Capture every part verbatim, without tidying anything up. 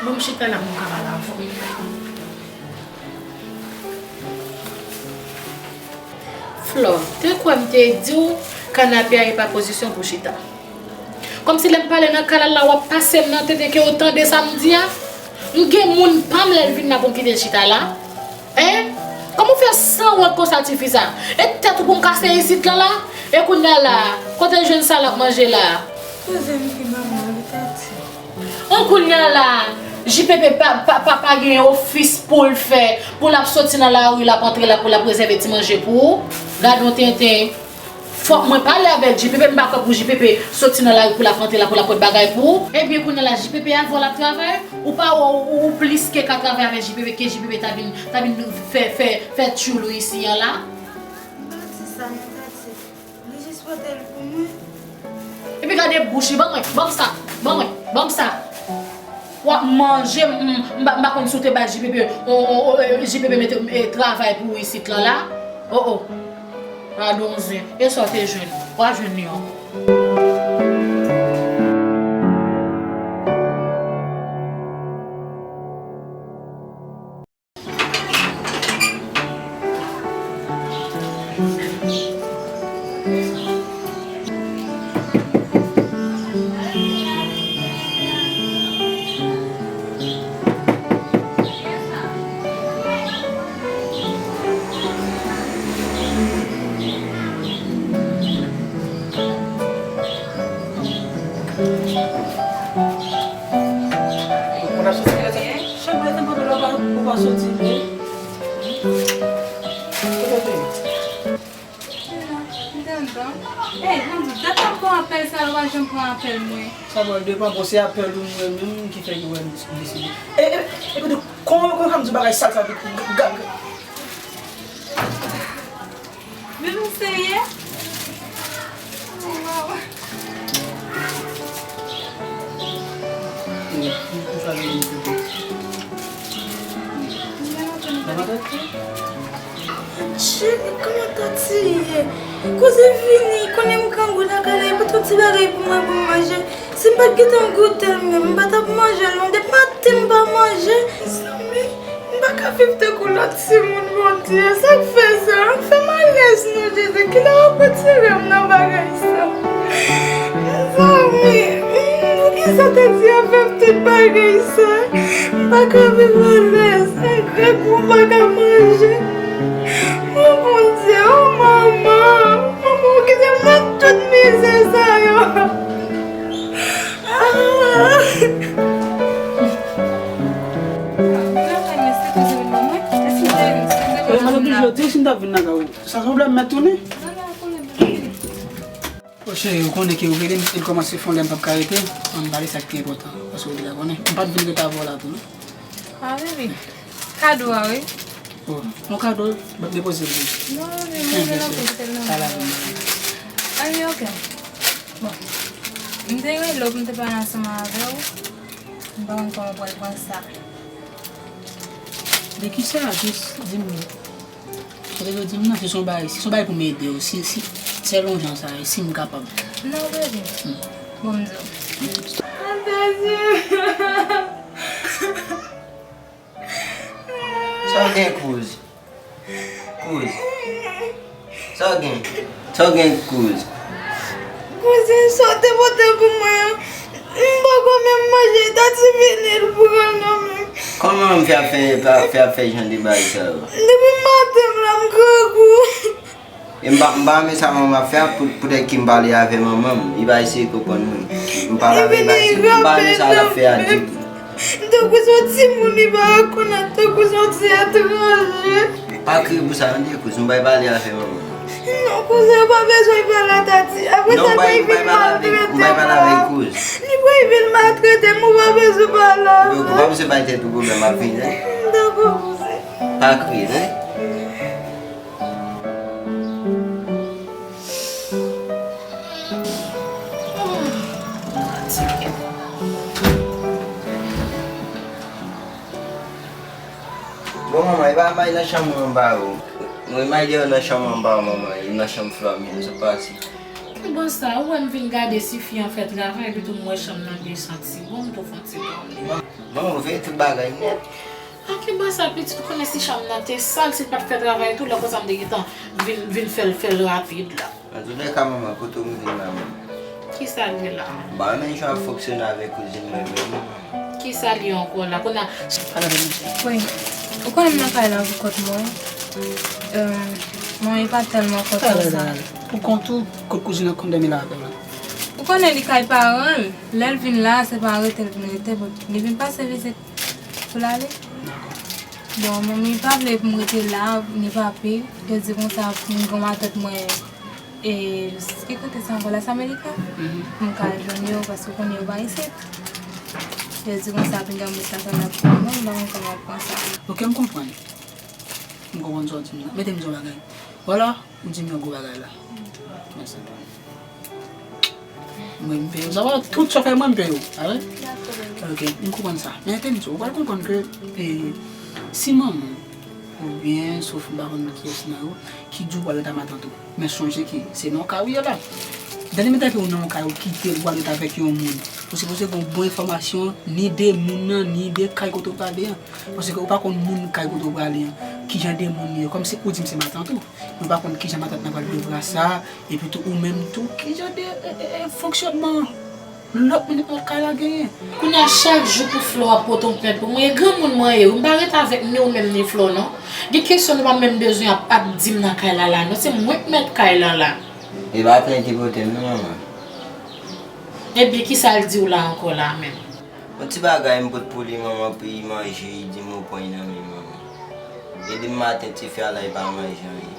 Pou m chita la pou m ka pale avè w. Flò, te kwè m te di w kanape a e pa pozisyon pou chita. Kòmsi lè m pale nan kanal la, w ap pase m nan tete ke w tande sa m di a? M gen moun pa m lè l vin la pou m kite l chita la? Hein? Kòman w fè sanwont konsa, tifi sa? E tèt ou pou m kase isit lan la? E kounye a la, kote l jwenn sa l ap manje la? Kouzen m ki ban mwen li, Tati. An kounye a la, J P P pa, pa, pa, pa gen ofis pou l fè, pou l ap soti nan lari, l ap antre la, pou l ap rezève ti manje pou ou. Gad on tenten. Fòk mwen pale avèk J P P, m pa kwè pou J P P soti nan lari pou l ap antre la, pou l ap pot bagay pou ou. Ebyen, kounye a la, J P P avè w l ap travay, ou pa wè ou, ou, ou plis ke ka travay avèk J P P ke J P P ta vin, ta vin fè, fè, fè tchoul ou isi an la. M pa di sa, non, Tati. Li jis pote l pou mwen. Epi gade bouch li, ban mwen, ban m sa, ban mwen, ban m sa. W ap manje, m, m, m pa, m pa konn si w te bay J P P, o, o, o, e, J P P mete, e, travay pou ou isit lan la. O, o. Gadon zen. E sa w te jwenn? W a jwenn li ankò. Ou pa soti, ou pa soti, men. Kote w te ye? M te anndan. Ey, Bondy, dat m ap pran apèl sa, ou pa janm pran apèl mwen. Sa bon, depan bon, se apèl ou mwen menm ki fè ki wè m deside. E, e, e, Bondy, kòman, kòman w ka di bagay sal sa, ga, ga, ga. Bebe, w serye? Waw. Cheri, kòman Tati ye? Kouzen vini, konnen m grangou nan kay la, li pote yon ti bagay pou mwen pou m manje. Si m pa t gentan goute l menm, m pa t ap manje l non. Depi maten m pa manje. Mezanmi, m pa ka viv tankou lòt timoun, Bondye. Sa k fè sa? Fè m alèz non, Jezi. Kilè w ap retire m nan bagay sa? Mezanmi, poukisa Tati ap fè m tout bagay sa? M pa ka viv alèz. M grangou, m pa ka manje. O Bondye, o manman. Manman, ou kite m nan tout mizè sa yo. Mwen oblije di w si m t ap vin lakay ou. Sa se pwoblèm mèt tounen? O cheri, ou konnen ke ou rele m, e l kòmanse fè yon lè m p ap ka rete. Ann pale sa k pi enpòtan, paske ou deja konnen. M pa t vin rete avè w la tou, non. Ah, baby. Kado a, wi. Oh, yon kado, depoze l. Non, non, non, non, non, non, non, non. Anyway, ok. Bon. M te rele w pou m te pale ansanm avè w. M pa konn kòman w pral pran sa. De kisa? Jis di m. Sa te vle di m nan, si se yon bagay, si se yon bagay pou m ede w, si, si, sèl yon jan sa, si m kapab. Non, baby. Hmm. Bon, m di w. Sa w gen, Kouz? Kouz. Sa w gen? Sa w gen, Kouz? Kouzen, sa w te pote pou mwen an, m poko menm manje, Tati vini, l pran l nan men m. Kòman m fè ap fè, fè ap fè jan de bagay sa yo? Depi maten m la, m grangou. E m pa, m pa renmen sa manman ap fè a, pou, poutèt ki m pale avè manman m, li pa eseye konprann mwen. M pale avè l, li pa eseye, m pa renmen sa l ap fè a ditou. Tankou se yon timoun, li pa rekonèt, tankou se yon ti etranje. Pa kriye pou sa, tande, Kouz, m pral pale avè manman m. Non, kouzen, ou pa bezwen pale a Tati. Apre sa, l pral vin maltrete m. Li pral vin maltrete m, ou pa bezwen pale avè l. Ou pa bezwen bay tèt ou pwoblèm, m ap vini. Dakò, kouzen. Pa kriye, tande. Bon, manman, e pa bay nan chanm ou anba ou. Mwen, may deyò nan chanm anba ou, manman, e nan chanm Flò, men, m sot pati. Bon sa, ou wè m vin gade si fi an fè travay, epi tou m wè chanm nan byen santi bon, m tou fè yon ti dòmi. Manman, ou veye tout bagay nèt. An ki bon sa, pitit, ou konnen si chanm nan te sal, si l pa t fè travay tou, lè konsa m te gentan vin, vin fè l, fè l rapid la. Antoulèka, manman, kote w m vin la, manman? Kisa l ye la? M pa renmen jan w ap fonksyone avèk kouzin mwen yo, non, manman. Kisa l ye ankò la? Kounye a, pale avè m, mesye. Wi. Ou konnen m nan kay la pou kont mwen. Euh, mwen, e pa tèlman kontan sa. Pou kont ou, kot kouzin nan konn dòmi la avè w la? Ou konnen li kay paran l. Lè l vin la, se pa rete l vin rete, bon, li vin pase vizit pou l ale. Dakò. Bon, manmi pa vle pou m rete la, ni papi. Yo di konsa, m gen matant mwen, e, ki kote sa ankò? Las Americas? Mhm. Pou m ka jwenn yo, paske konnen yo pa isit. Yo di konsa, pinga m ret lakay la pou mwen, m pa konn kòman pran sa. Ok, m konprann. M konprann sa w di m nan. Mete m di yon bagay. Vwala, ou di m yon gwo bagay la. Mèsi anpil. Mwen, m peye w. Sa va, tout sa w fè mwen, m peye w. A wi? Dakò, bebe. Ok, m konprann sa. Men, te m di w, ou pral konprann ke, e, si manman w, oubyen, sof m pa konn kiyès nan yo, ki di w pral ret ak matant ou. Men sonje ke se nan yon kay ou ye la. Dènye mete ke ou nan yon kay ou kite l, ou pral ret avèk yon moun. Ou sipoze gen yon bon enfòmasyon, ni de moun nan, ni de kay kote w prale an. Paske ou pa konn moun kay kote w prale an. Kijan de moun li ye. Kòmsi ou di m se matant ou. Mwen pa konn kijan matant nan pral viv sa, epi tou ou menm tou, kijan de, e, e, e, fonksyònman lòt moun nan kay la genyen? Kounye a, chak jou pou Flò ap pote yon plent pou mwen, e granmoun mwen ye, wi, m pa ret avèk ni ou menm ni Flò, non. Gen kesyon nou pa menm bezwen ap, ap di m nan kay la, la, non, se mwen k mèt kay la, la. E pa plent li pote m, non, manman. Ebyen, kisa l di w la ankò la menm? Yon ti bagay m pot pou li, manman, pou li manje, li di m ou pran li nan men, manman. Li di m maten tifi a la, li pa manje anyen.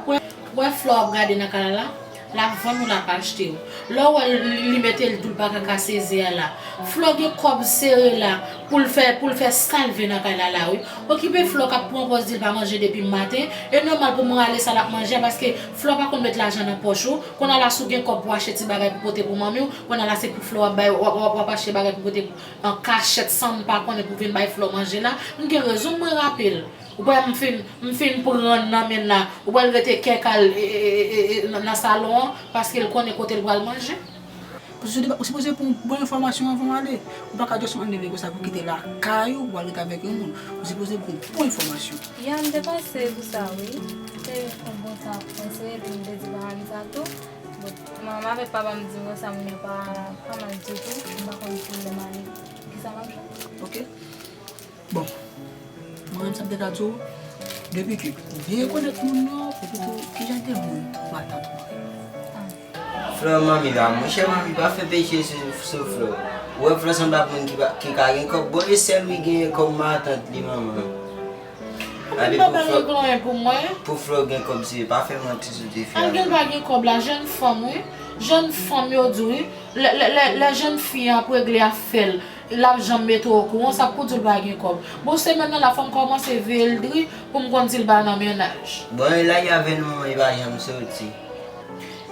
Wè, wè Flò ap gade nan kay la, l ap vann ou l ap achte w. Lè w wè li, li mete l di w l pa ka kase ze a la. Flò gen kòb sere la pou l fè, pou l fè sa l vle nan kay la, la, wi. Okipe Flò k ap pran pòz di l pa manje depi maten. E nòmal pou m rale sa l ap manje a, paske Flò pa konn met lajan nan pòch ou. Kounye a la, si w gen kòb pou achte ti bagay pou pote pou manmi w, kounye a la, se pou Flò w ap bay, w ap, w ap, w ap achte bagay pou pote an kachèt san m pa konnen pou vin bay Flò manje la. M gen rezon, mwen rape l. Ou wè m fin, m fin pran nan men l la. Ou wè l rete kèk al, e, e, e, e, nan, nan salon an, paske l konnen kote l pral manje. Ou sipoze, ou sipoze pran bon enfòmasyon anvan w ale. Ou pa ka just mande vin konsa pou kite lakay ou, pou al rete avèk yon moun. Ou sipoze pran bon enfòmasyon. Ya, m te panse pou sa, wi. M te yon bon tan ap panse, epi m te di pa m sa tou. Bon, manman avèk papa m di m konsa, moun yo pa, pa mal ditou. M pa konn si lè m ale, kisa m ap jwenn. Ok. Bon, mwen menm sa m te ka di w, depi ke ou byen rekonèt moun nan, epi tou, kijan de moun matant ou an? Flò manmi pa, monchè, manmi pa fè peche sou, sou Flò. Ou wè Flò sanble ak moun ki pa, ki ka gen kòb. Bon, e sèl wi genyen kòm matant li, manman. Anben pou Flò, pou Flò gen kòb, se pa fè manti sou ti fi a. Anben pa gen kòb la, jèn fanm, wi. Jèn fanm yo di, wi. Lè, lè, lè, lè jèn fi an ap regle afè l, l ap janm mete w okouran, sa pou di l pa gen kòb. Bon, semèn nan la, fò m kòmanse veye l dri pou m konn si l pa nan mennaj. Bon, e la, y avè nou, manman, li pa janm soti.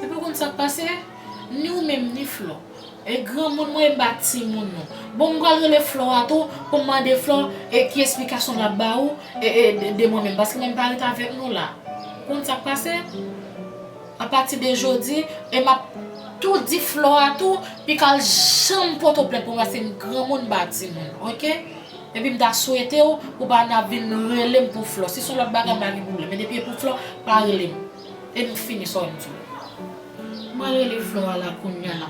Epi, ou konn sa k pase? Ni ou menm, ni Flò. E granmoun mwen, e m pa timoun non. Bon, m pral rele Flò a tou pou m mande Flò, e ki esplikasyon l ap ba ou, e, e, de, de mwen menm, paske mwen m pa ret avèk nou la. Ou konn sa k pase? Apati de jodi, e m ap tou di Flò a tou, pi k al janm pote w plent pou mwen, paske m granmoun, m pa timoun, oke? Epi m ta swete w, ou pa nan vin rele m pou Flò. Si se yon lòt bagay, m pa gen pwoblèm. Men depi e pou Flò, pa rele m. E m fini sa w di m. Mwen rele Flò a la kounye a la.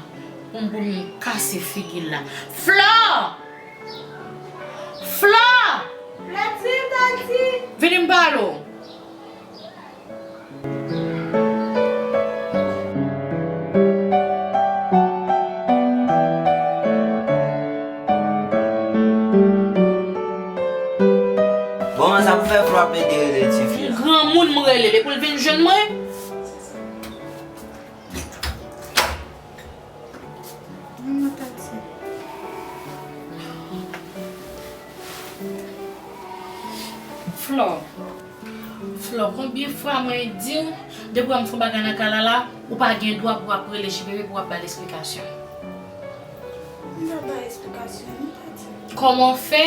Pou m, pou m kase figi l la. Flò! Flò! Flò di, Flò di! Vini m pale w. Bon, sa pou fè Flò ap plede rele tifi a. Granmoun m rele l, e pou l vin jwenn mwen? Flò. Flò, konbyen fwa mwen di w, depi w wè m fè yon bagay nan kay la la, ou pa gen dwa pou w ap rele J P P pou w ap ba l esplikasyon? M pa bay esplikasyon, non, Tati. Kòman w fè?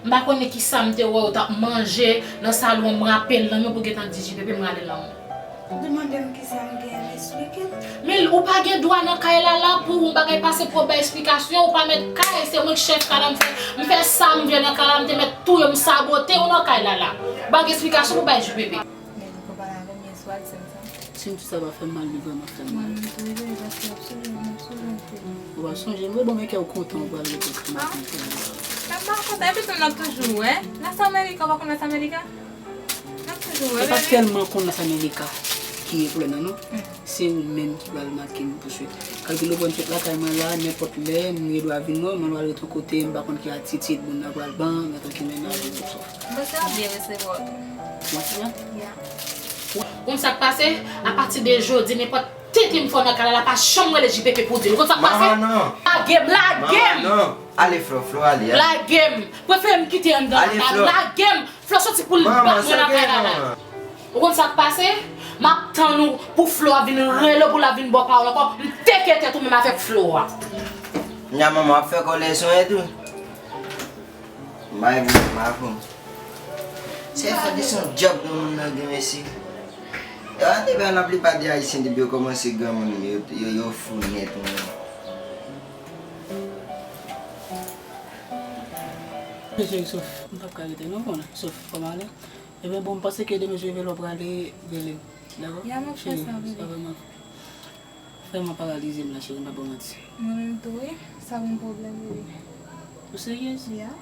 M pa konnen kisa m te wè w t ap manje nan salon, m rape l nan men pou gentan di J P P m rale l nan men w. Demande m kisa m gen, m esplike l. Men ou pa gen dwa nan kay la la pou yon bagay pase pou w bay esplikasyon, ou pa mèt kay, se mwen k chèf kay la, m fè, m fè sa m vle nan kay la, m te mèt touye w, m sabote w nan kay la la. Ou pa gen esplikasyon pou bay J P P. Men ou konn pale avè m yè swa, di m sa. Si m di sa va fè m mal, li vrèman fè m mal. Mwen menm tou, wi, paske l ap souje m, l ap souje m tou. Ou va sonje m, wi, bon, men kè w kontan, ou pral rete kontan. Sa m pa kontan, epi tou n ap toujou wè. Las Américas, ou pa konn Las Américas? N ap toujou wè, bebe. Se pa tèlman konn Las Américas ki gen pwoblèm nan, non. Se ou menm ki pral make m pou swit. Kalkile w pran fèt lakay mwen la, nenpòt lè, m gen dwa vin wè w, mwen pral ret yon kote, m pa konn ki atitid moun nan pral ban, m gentan ki menaje m, sòf. Bòs yo ap byen resevwa w tou. Mwen ti a? Ya. Ou konn sa k pase? Apati de jodi, nenpòt tenten m fè w nan kay la, la pa janm rele J P P pou di l. Ou konn sa k pase? Manman, non. Lage m, lage m! Manman, non. Ale, Flo, Flo, ale, ale. Lage m! Prefere m kite anndan la. Ale, Flo. Lage m! Flo soti pou l bat mwen nan kay la la. Ou konn sa k pase? M ap tann ou pou Flo a vin rele w pou l a vin ba w pawòl ankò. M teke tèt ou menm avèk Flo a. Nya manman ap fè kòlèzon tou. M bay moun m avè w. Se fò de se yon djòb nan moun nan gen mesye. Yo ane bay laplipa de Ayisyen depi yo kòmanse granmoun yo, yo, yo fou nèt menm. Mesye, Sof, m p ap ka rete non, konnen. Sof, fò m ale. Ebyen, bon, m panse ke demen sou revè lè w prale, rele m. Dakò? Ya, m ap fè sa, bebe. Cheri, sa vrèman, vrèman paralize m la, cheri, m pa ba w manti. Mwen menm tou, wi. Sa ban m pwoblèm, bebe. Ou seryez? Ya.